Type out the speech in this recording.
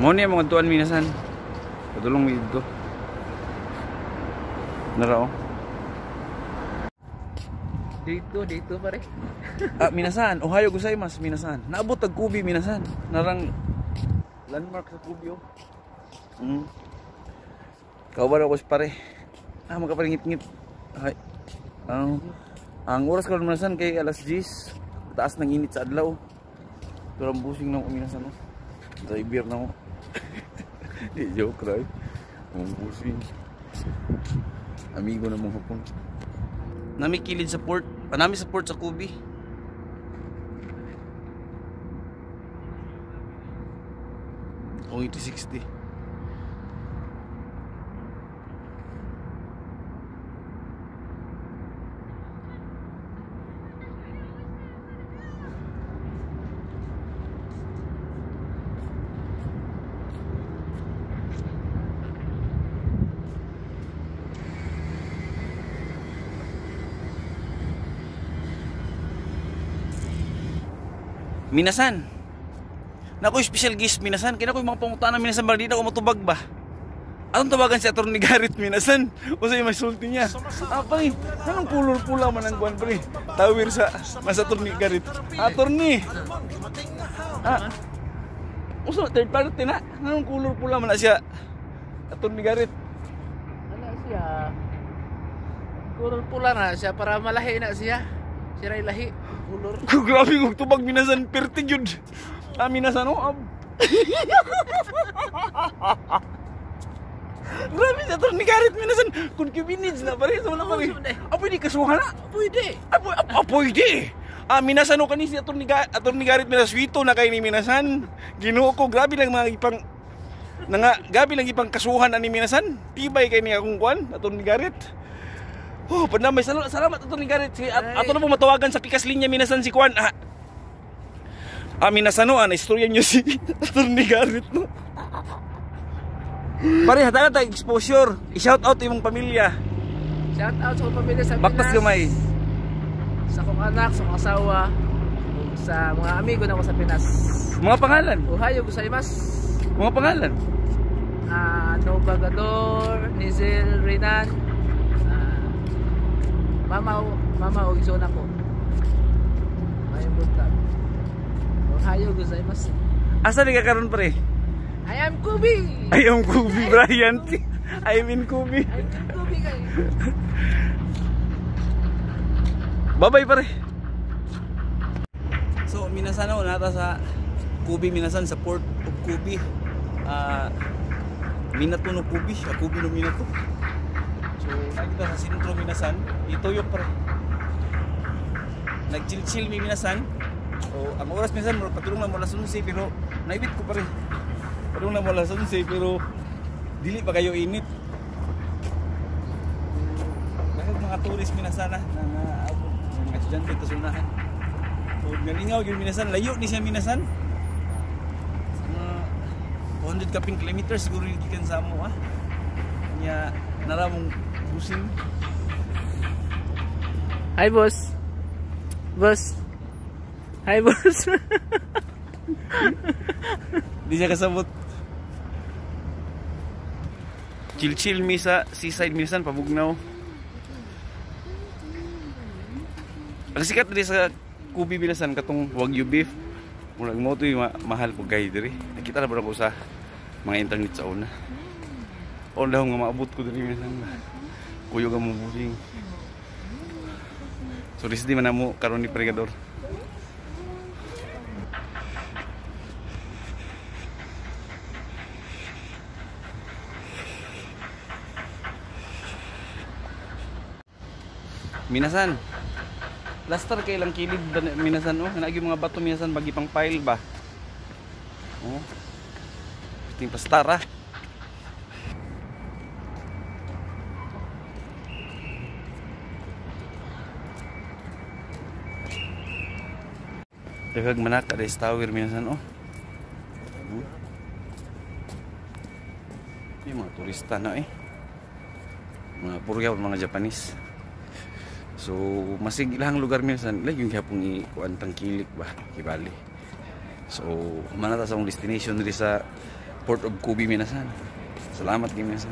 Mo niya mga tuan minasan. Padulong mi dito. Nara oh. Dito, dito pare. Ah, minasan. Ohayo gozaimasu, minasan. Naabot tag Kubi minasan. Narang landmark sa Kubi oh. Kauban ako si pare. Ah, magkaparingit-ngit. Ay. Ang oras karon minasan kay alas 10. Taas ng init sa adlaw. Pero ang busing na ako minasan oh. Driver na ako. Di joke ra. Ang busing. Amigo na mong hapon. Nami kilid sa port. Nami sa port sa Kubi. O 8060. Minasan. Nako special guest minasan. Kaya ko yung mga pangutana minasan ba di na ko matubag ba? Atong tawagan si Atty. Garrett minasan. O sa may sulti niya. Ah, pare, anong kulor pula man ang kuan pare? Tawir sa mas Atty. Garrett. Attorney. Ah. Uso third party na. Anong kulor pula man na siya? Atty. Garrett. Ano siya? Kulor pula na siya para malahi na siya. Siya lahi. Kulor. Grabe kong tubag minasan perti yun. Ah, minasan oh. Grabe siya Atty. Garrett minasan. Concubinage na pare. So wala pare. Ah, pwede kasuhan na. Pwede. Ah, pwede. Ah, minasan o kani si Atty. Garrett minaswito na kay ni minasan. Ginoo ko, grabe lang mga ipang nanga, grabe lang ipang kasuhan ani minasan. Tibay kay ni akong kuan, Atty. Garrett. Oh, panamay salamat Atty. Garrett. Si ato na po matawagan sa pikas linya minasan si kuan. Ah, minasan no, na istorya niyo si Atty. Garrett no. Pare, hatagan tayo exposure. I-shout out imong pamilya. Shout out sa akong pamilya sa Pinas. Baktas gamay. Sa akong anak, sa akong asawa, sa mga amigo nako sa Pinas. Mga pangalan. Ohayo gozaimasu. Mga pangalan. Nobagador, Nizel, Renan, Mama, Mama og zona ko. Mayong buntag. Ohayo gozaimasu. Asa ni ka karon pre? I am Kubi. I am Kobe Bryant. I'm in Kobe. I am Kubi kay. Bye-bye pare. So minasan ako nata sa Kubi minasan sa port of Kubi. Minato no Kubi, Kubi no Minato. So nakita sa sentro minasan, ituyok pare. Nag-chill-chill mi minasan. So ang oras minsan murag padulong na mo alas 11 pero naibit ko pare. Padulong na mo alas 11 pero dili pa kayo init. Bakit mga tourist minasan na mga estudyante to sunahan. So galingaw gyud minasan, layo ni siya minasan. Mga 200 kaping kilometers siguro yung gikan sa amo ah. Nya nara mong busing. Hi boss. Boss. Hi boss. Di siya kasabot. Chill-chill mi sa seaside minsan pabugnaw. Ang sikat diri sa Kubi minasan katong Wagyu beef. Murag mo to mahal po gay diri. Nakita na ba ko sa mga internet sa una. O daw nga maabot ko diri minsan. Kuyo ka mo busing. So this di man namo karon ni Pregador. Minasan. Plaster kay lang kilid minasan oh. Kanagi mga bato minasan bagi pang pile ba. Oh. Ting pastar ah. Daghag manaka des tower minasan oh. Yung mga turista na eh. Mga puro mga Japanese. So masig ilang lugar minsan like yung gihapon ikuan tangkilik ba kibali. So manata sa akong destination diri sa Port of Kobe, minasan. Salamat kay, minasan.